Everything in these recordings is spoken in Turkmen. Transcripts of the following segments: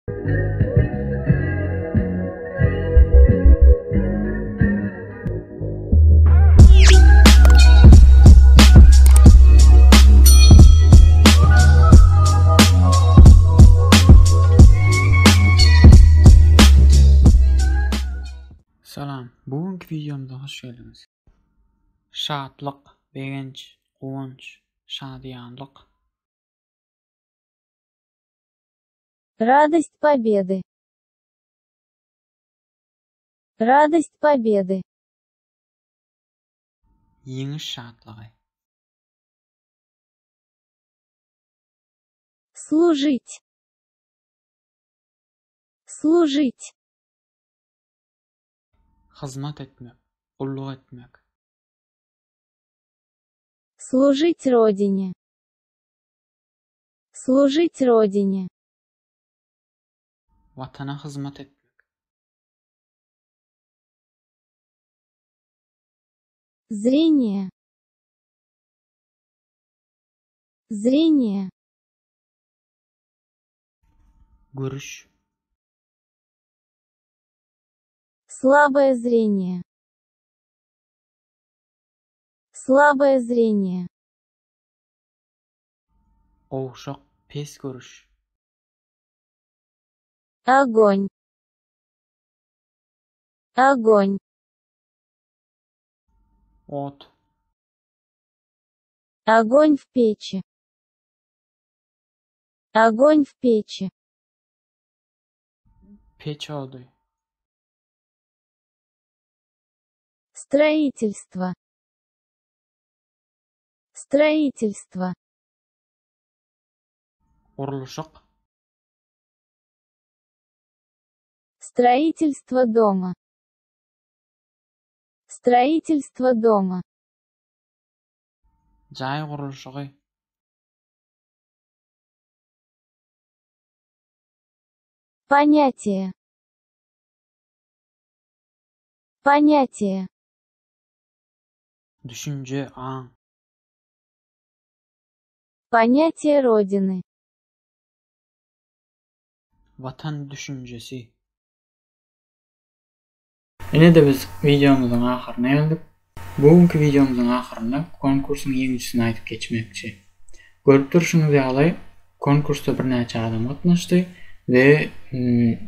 Salam, bu günki wideomyza hoş geldiňiz. Şatlyk, begenç, guwanç, şadyýanlyk. Радость победы. Радость победы. Ýeňiş şatlygy. Служить. Служить. Hyzmat etmek, gulluk etmek. Служить Родине. Служить Родине. Watana hyzmat etmek. Зрение. Зрение. Görüş. Слабое зрение. Слабое зрение. Gowşak, pes görüş. Огонь. Огонь. Ot. Огонь в печи. Огонь в печи. Peç ody. Строительство. Строительство. Gurluşyk. Строительство дома. Строительство дома. Jaý gurluşygy. Понятие. Понятие. Düşünje, aň. Понятие Родины. Watan düşünjesi. Ine-de biz wideomyzyň ahyryna geldik. Bu günki wideomyzyň ahyrynda konkursyň ýeňijisini aýdyp geçmekçi. Görüp durşuňyz ýaly, konkursda birnäçe adam gatnaşdy we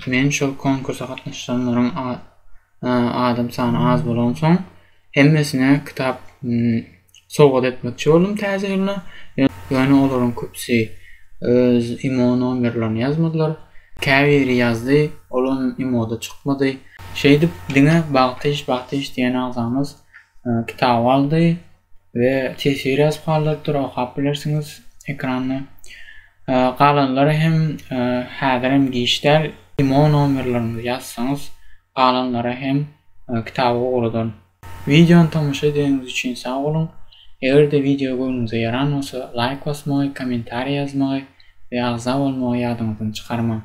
men şol konkursa gatnaşanlaryň adam sany az bolansoň hemmesine kitap sowgat etmekçi boldum täze ýylda. Ýöne olaryň köpüsi öz imo nomerlerini ýazmadylar. Käbiri ýazdy, olam imoda çykmady. Şeýdip diňe Bagtyş Bagtyş diýen agzamyz kitaby aldy we teswir ýazyp galdyrypdyr, okap bilersiňiz ekranda. Galanlary hem häzirem giç däl, imo nomerleriňizi ýazsaňyz galanlara hem kitaby ugradaryn. Wideony tomaşa edeniňiz üçin sag boluň. Eger-de wideo göwnüňize ýaran bolsa laýk basmagy, kommentariýa ýazmagy we agza bolmagy ýadyňyzdan çykarmaň.